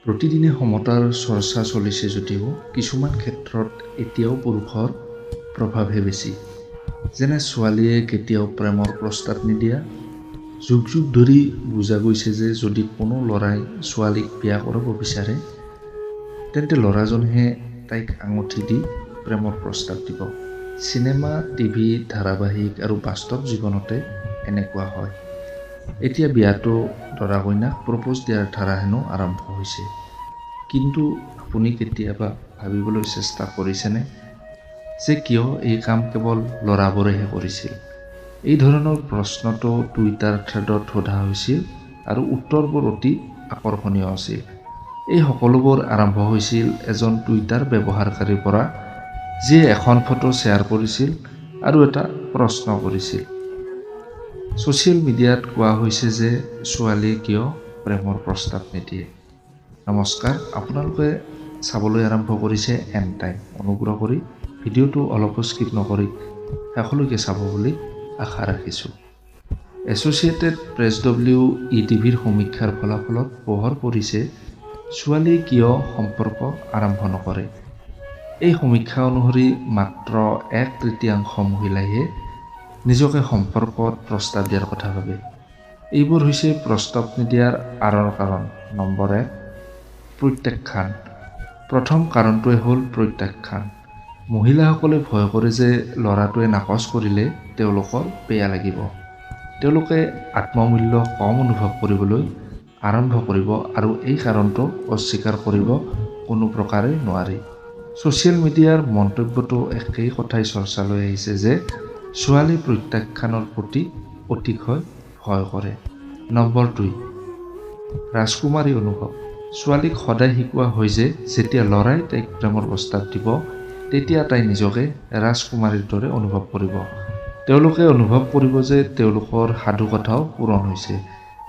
প্ৰতিদিনে সমতাৰ চৰ্চা চলিছে যদিও কিছুমান ক্ষেত্ৰত এতিয়াও পুৰুষৰ প্ৰভাৱহে বেছি। যেনে ছোৱালীয়ে কেতিয়াও প্ৰেমৰ প্ৰস্তাৱ নিদিয়া। যুগ যুগ ধৰি বুজা গৈছে যে যদি কোনো ল'ৰাই ছোৱালীক বিয়া কৰাব বিচাৰে, তেন্তে ল'ৰাজনেহে তাইক আঙুঠি দি প্ৰেমৰ প্ৰস্তাৱ দিব। চিনেমা, টিভি, ধাৰাবাহিক আৰু বাস্তৱ জীৱনতে এনেকুৱা হয়। এতিয়া বিয়াতো দৰা কইনাক প্ৰপ'জ দিয়াৰ ধাৰা হেনো আৰম্ভ হৈছে। কিন্তু আপুনি কেতিয়াবা ভাবিবলৈ চেষ্টা কৰিছেনে যে কিয় এই কাম কেৱল ল'ৰাবোৰেহে কৰিছিল? এই ধৰণৰ প্ৰশ্নটো টুইটাৰ থ্ৰেডত সোধা হৈছিল আৰু উত্তৰবোৰ অতি আকৰ্ষণীয় আছিল। এই সকলোবোৰ আৰম্ভ হৈছিল এজন টুইটাৰ ব্যৱহাৰকাৰীৰ পৰা, যিয়ে এখন ফটো শ্বেয়াৰ কৰিছিল আৰু এটা প্ৰশ্ন কৰিছিল। ছ'চিয়েল মিডিয়াত কোৱা হৈছে যে ছোৱালীয়ে কিয় প্ৰেমৰ প্ৰস্তাৱ নিদিয়ে। নমস্কাৰ, আপোনালোকে চাবলৈ আৰম্ভ কৰিছে এন টাইম। অনুগ্ৰহ কৰি ভিডিঅ'টো অলপো স্কিপ নকৰি শেষলৈকে চাব বুলি আশা ৰাখিছোঁ। এছ'চিয়েটেড প্ৰেছ ডব্লিউ ই টিভিৰ সমীক্ষাৰ ফলাফলত পোহৰ পৰিছে ছোৱালীয়ে কিয় সম্পৰ্ক আৰম্ভ নকৰে। এই সমীক্ষা অনুসৰি মাত্ৰ এক তৃতীয়াংশ মহিলাইহে নিজকে সম্পৰ্কত প্ৰস্তাৱ দিয়াৰ কথা ভাবে। এইবোৰ হৈছে প্ৰস্তাৱ নিদিয়াৰ আঁৰৰ কাৰণ। নম্বৰ 1, প্ৰত্যাখ্যান। প্ৰথম কাৰণটোৱে হ'ল প্ৰত্যাখ্যান। মহিলাসকলে ভয় কৰে যে ল'ৰাটোৱে নাকচ কৰিলে তেওঁলোকৰ বেয়া লাগিব। তেওঁলোকে আত্মমূল্য কম অনুভৱ কৰিবলৈ আৰম্ভ কৰিব আৰু এই কাৰণটো অস্বীকাৰ কৰিব কোনো প্ৰকাৰে নোৱাৰি। ছ'চিয়েল মিডিয়াৰ মন্তব্যতো একেই কথাই চৰ্চালৈ আহিছে যে ছোৱালী প্ৰত্যাখ্যানৰ প্ৰতি অতিশয় ভয় কৰে। নম্বৰ 2, ৰাজকুমাৰী অনুভৱ। ছোৱালীক সদায় শিকোৱা হয় যে যেতিয়া ল'ৰাই তাইক প্ৰেমৰ প্ৰস্তাৱ দিব, তেতিয়া তাই নিজকে ৰাজকুমাৰীৰ দৰে অনুভৱ কৰিব। তেওঁলোকে অনুভৱ কৰিব যে তেওঁলোকৰ সাধুকথাও পূৰণ হৈছে।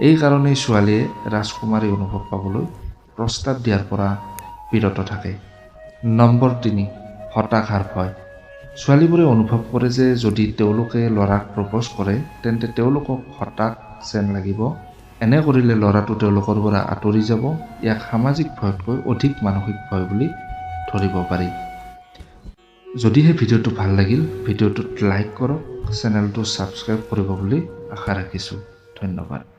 এই কাৰণেই ছোৱালীয়ে ৰাজকুমাৰী অনুভৱ পাবলৈ প্ৰস্তাৱ দিয়াৰ পৰা বিৰত থাকে। নম্বৰ 3, হতাশাৰ ভয়। ছোৱালীবোৰে অনুভৱ কৰে যে যদি তেওঁলোকে ল'ৰাক প্ৰপ'জ কৰে, তেন্তে তেওঁলোকক হতাশ যেন লাগিব। এনে কৰিলে ল'ৰাটো তেওঁলোকৰ পৰা আঁতৰি যাব। ইয়াক সামাজিক ভয়তকৈ অধিক মানসিক ভয় বুলি ধৰিব পাৰি। যদিহে ভিডিঅ'টো ভাল লাগিল, ভিডিঅ'টোত লাইক কৰক, চেনেলটো ছাবস্ক্ৰাইব কৰিব বুলি আশা ৰাখিছোঁ। ধন্যবাদ।